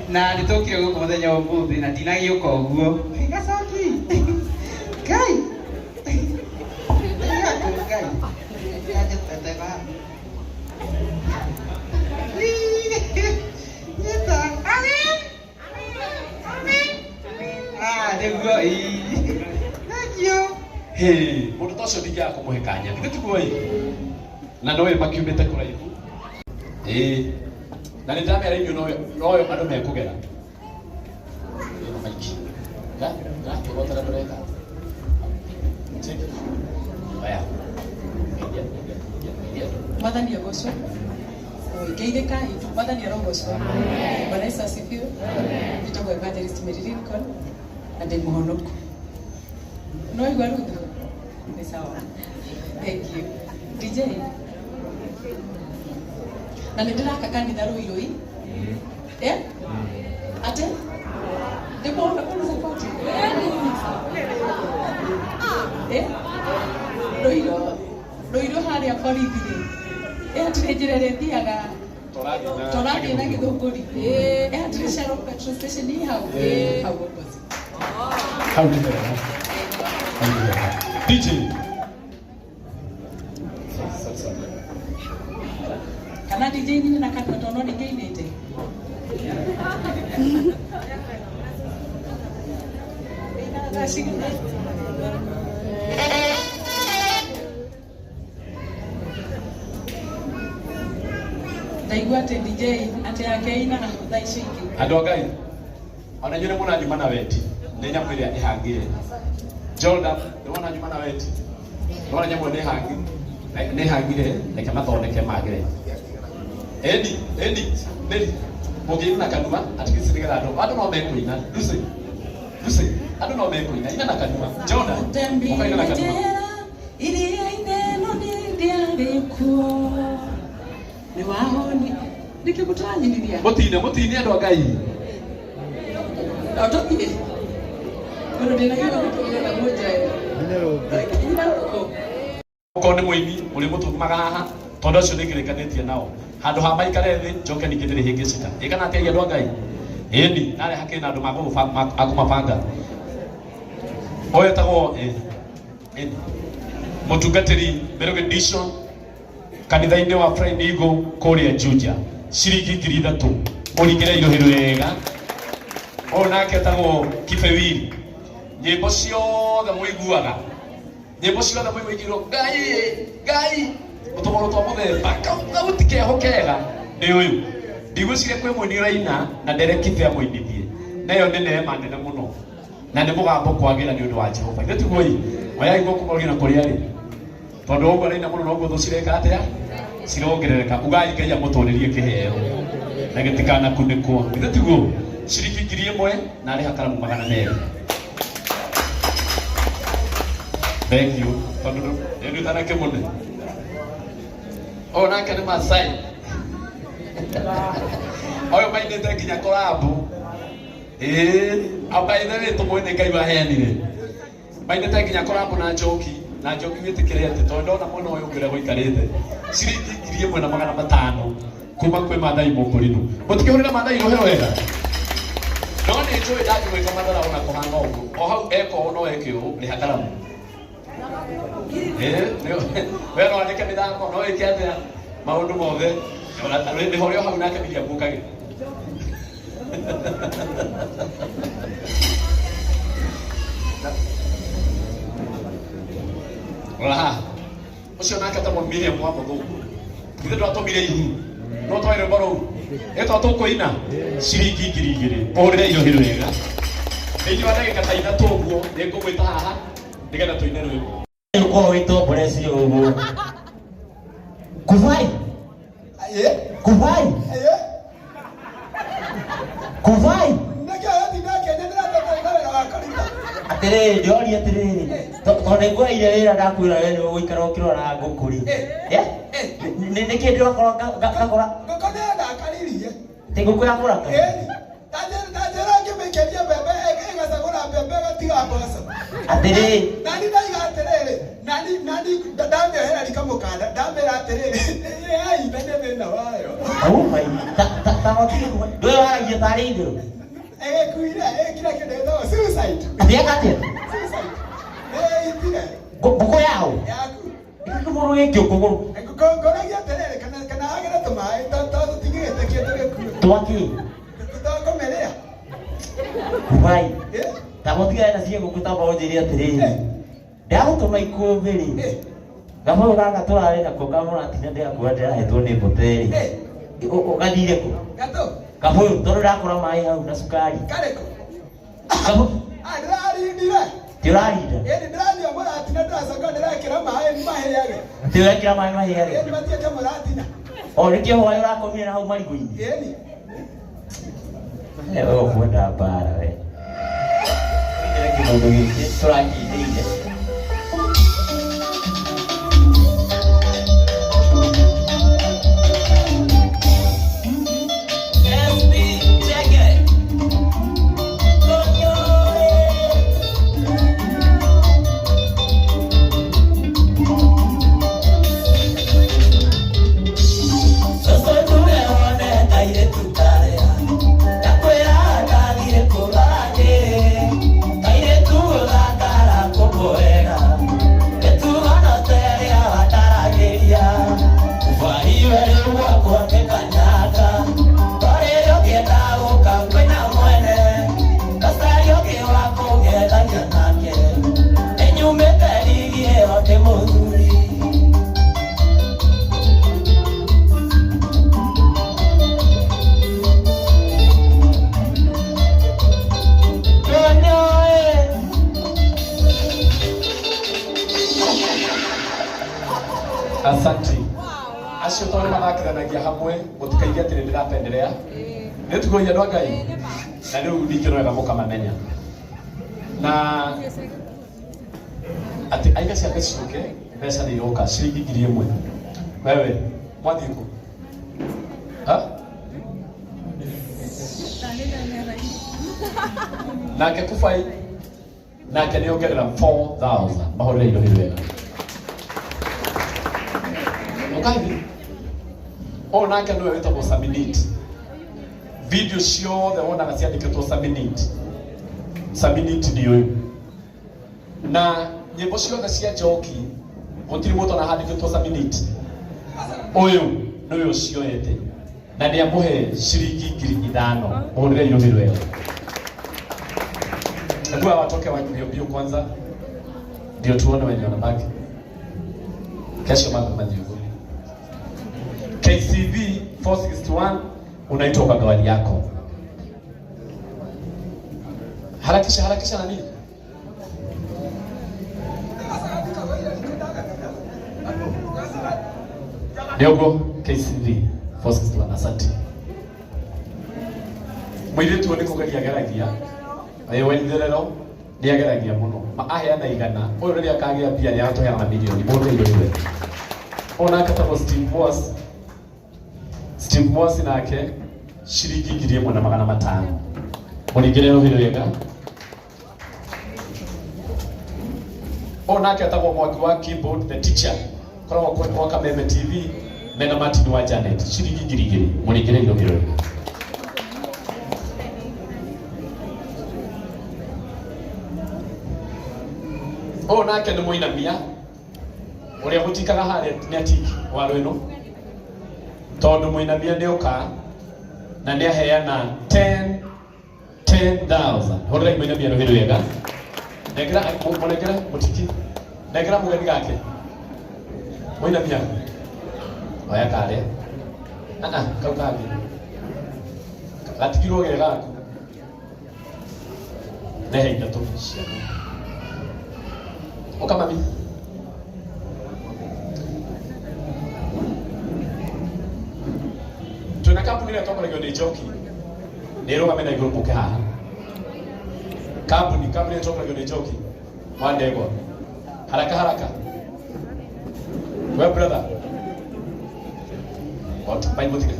Na nĩ tũkire gũkũ mũthenya wa ũmũthĩ na ndinagĩũka ũguo. Gacoki. Ngai. Ngai. Ngai. Nyita. Amen. Amen. Ah, nĩguo. Thank you. Hĩ, mũndũ ta ũcio ndingĩaga kũmũhe kanya. Githĩ tiguo ĩ? Na no makiumĩte kũraihu. Ĩĩ. Na nĩ ndamera inyuĩ noyo noyo andũ mekũgera. Ĩno maiki. Ga, ga, kĩgotera ndũreka. Cheki. Oya. Geithia, geithia, geithia, geithia. Mwathani agocwo. Geithĩkai, Mwathani arogocwo. Bwana Yesu asifiwe. Njĩtagwo Evangelist Mary Lincoln na ndĩ mũhonoku. No igua Ruthu? Nĩ sawa. Thank you. DJ. Na nĩ ndĩraka kanitha Ruirui. Eh? Ate? Ndĩkuona kũndũ support? Eh? Ruiru Ruiru harĩa borithi rĩ. Eh, hatirĩ njĩra ĩrĩa ĩthiaga tũrathiĩ na Gĩthũngũri. Eh, hatirĩ Shell petrol station ĩ hau. Hau opposite. Hau nĩ hega. Hau nĩ hega. DJ. Sorry, sorry. Kana DJ nini na kanua tondũ no ningĩinĩte. Thaa cigana? Ndaigua atĩ DJ atĩ yake ĩinaga thaa icio ingĩ. Andũ a Ngai, ona inyuĩ nĩ muona nyuma na wendi, nĩ nyamũ ĩrĩa ĩhangire. Jordan, nĩ wona nyuma na wendi? Nĩ wona nyamũ ĩyo nĩ ĩhangi? Nĩ ĩhangire, reke mathondeke magĩre. Ĩni, ĩni, Mary, mũngĩina na kanua, at least nĩgetha andũ, andũ no mekũina. Lucy, Lucy, andũ no mekũina, ina na kanua. Jordan, ũkaina na kanua. Njĩra iria-inĩ no niĩ ndiarĩ kuo. Nĩ wahoni. Nĩkĩ mũtaranyinithia? Mũtine, mũtine andũ a Ngai. No tũthiĩ. Mũndũ ndĩna gĩko gĩtũmĩra mũnjae. Nyina rũkũ. Okorwo nĩ mũini ũrĩ mũtũmaga haha tondũ acio nĩ ngĩrĩkanĩtie nao handũ ha maikare thĩ njoke ningĩ ndĩrĩhĩngĩcĩka ĩkana atĩa andũ a Ngai ĩni narĩ hakĩrĩ na andũ akũmabanga ũyũ etagwo ĩni mũtungatĩri Meru Edition kanitha-inĩ wa Flying Eagle kũrĩa Juja ciringi 3,000 mũringĩre irũhĩ wega ũyũ nake etagwo Kibewiri nyĩmbo ciothe mũiguaga nyĩmbo ciothe mũiguĩkirwo Ngai Ngai mũtũmũrũ twa mũthemba kau thauti keho kega nĩ ũyũ ndigwĩciria kwĩ mũini ũraina na nderekite amũinithie na ĩyo nĩ neema nene mũno na nĩ mũgambo kwagĩra nĩ ũndũ wa Jehova ithe tiguo ĩ oyai guoko mũrorie na kũrĩa rĩ tondũ ũguo araina mũno noguo thũ cireka atĩa cirongerereka ugai Ngai amũtũrĩrie kĩheo na gĩtikanakunĩkwo ithe tiguo ciringi 1,000 na arĩha karamu 200. Thank you. Tondũ nĩ ndutana kĩmũne. Ũyũ nake nĩ Masai. Ũyũ mainĩte nginya korabu. Ĩĩ, amba ithe witũ mwene Ngai waheanire. Mainĩte nginya korabu na njoki, na njoki wĩtĩkĩre atĩ tondũ ndona mwena ũyũ ũngĩ ũrĩa gũikarĩte. Ciringi 1,500 kuma kwĩ Mathai Mũkũrinũ. Mũtikĩhũrĩra Mathai rũhĩ wega. No nĩ njũĩ ndangĩgwĩka mathara ona kũhana ũguo. O hau eka ũũ no eke ũũ, rĩha karamu. We no andĩke mĩthako, no wĩke atĩa maũndũ mothe. Nĩho ũrĩ o hau nake Miriam ũkagĩra. Rora haha. Ũcio nake etagwo Miriam wa mũthũngũ. Githĩ ndwatũmire ihu? No twae rwĩmbo rũu? Ĩtwa tũkũina ciringi 2,000. Mũhũrĩre irũhĩ wega. Thĩinĩ wa ndagĩka ta ithatũ ũguo nĩ ngũmwĩta haha nĩgetha tũine rwĩmbo. Ukorwo wĩtomboretie ũguo. Kuvai. Kuvai. Kuvai. Atĩrĩrĩ, ndĩroria atĩrĩrĩ, tondũ nĩngũheire wĩra ndakwĩra we nĩwe ũgũikara ũkĩroraga ngũkũ rĩ. Eh? Nĩkĩ ndĩrakorwo ngakora Ngũkũ nĩ ndakaririe. Ti ngũkũ ya kũraka? Ĩni. Ta njĩra ngĩmĩikĩria mbembe ĩgacagũra mbembe ĩgatiga mboco. Atĩrĩrĩ. Na niĩ ndaiga atĩrĩrĩ, Nani nani ndamĩohera rika mũkanda ndamĩra atĩrĩrĩ yaimbe nĩ thĩna wayo. Oh my ta ta ta watige ndũĩ waragia tarĩ itherũ. Ĩgĩkuire ĩkire kĩndũ gĩtagwo suicide. Atĩ atĩa? Suicide. Nĩĩitire. Ngũkũ yaũ? Yaku. Kĩgũrũ gĩkĩ ũkũgũrũ. Ngoragia atĩrĩrĩ kana kana agĩre tũmaĩ tũtigĩte kĩndũ gĩkuũ. Twakĩ? Tũkũmĩrĩa. Wai. Ta mũtigane na ciĩ ngũkũ tamba ũnjĩre atĩrĩrĩ. Ndagũtũma ikũmbĩ rĩ. Gabũyũ gaka tũrarĩ nako kamũratina ndĩrakuona ndĩrahetwo nĩ mbũte rĩ. Ũgathire kũ? Gatũ. Gabũyũ tondũ ndakora maĩ hau na cukari. Karĩkũ? Gabũyũ. Ah, ndĩrarindire. Ti ũrarinda? Ĩni ndĩranyua mũratina ndĩracoka ndĩrekĩra maĩ mahĩage. Ti ũrekĩra maĩ mahĩage? Ĩni matiĩke mũratina. O nĩkĩo hwaĩ ũrakomire na hau marigũ-inĩ? Ĩni. Eh, wewe ũkwenda mbara we. Ũingĩre kĩmũndũ gĩkĩ tũrakindĩire. Asante. Acio tondũ mathakithanagia hamwe mũtikaige atĩ nĩ ndĩrapenderea nĩ tugoia andũ a Ngai na rĩu ningĩ no wega mũkamamenya na atĩ aiga ciake ciũke mbeca nĩ iroka ciringi 1,000 wewe mwathiĩ kũ? Ha? Nake kubai nake nĩ ongerera 4000 mahũrĩre indo hĩndĩ wega ũkathi ũyũ nake nĩwe wĩtagwo Saminit. Video ciothe wonaga ciandĩkĩtwo Saminit. Saminit nĩ ũyũ na nyĩmbo ciothe cia Njoki gũtirĩ mũndũ ona handĩkĩtwo Saminit. Ũyũ nĩwe ũcioete na nĩ amũhe ciringi 5,000 mũhũrĩre irũhi rwega. Hebu hawa watoke wa mbio mbio kwanza ndio tuone wenye wanabaki kesho mambo majibu. KCV 461 unaitwa kwa gawali yako. Harakisha harakisha nani? Niogo KCV 461 asante. Mũirĩtu ũyũ nĩ kũgeria ageragia ĩĩ wa itherero nĩ ageragia mũno ma aheana igana ũyũ rĩrĩa akagĩa mbia nĩ agatũheana milioni mũndũ indo iwe. Ũyũ nake etagwo Steve Moss. Steve Moss nake ciringi 1,500 mũringĩre rũhĩ rwega. Ũyũ nake etagwo Mwaki wa keyboard the teacher koragwo kwa Kameme TV mena Martin wa Janet ciringi 2,000 mũringĩre rũhĩ rwega. Ũyũ nake nĩ mũinamia ũrĩa gũtikaga harĩa nĩ atiki wa rwĩno tondũ mũinamia nĩ oka na nĩ aheana 10,000 hũrĩrai mũinamia rũhĩ rwega. Nengera mũnengera mũtiki nengera mũgeni gake mũinamia oya karĩa aa kau kangĩ gatigirwo ge gaku nehe ithatũ ciaku. Oka mami. Twĩna kambuni ĩrĩa ĩtongoragio nĩ Njoki nĩ ĩrũgame na igũrũ mũke haha. Kambuni ĩrĩa ĩtongoragio nĩ Njoki wa Ndegwa. Haraka haraka. We brother. What? Bai mũtige.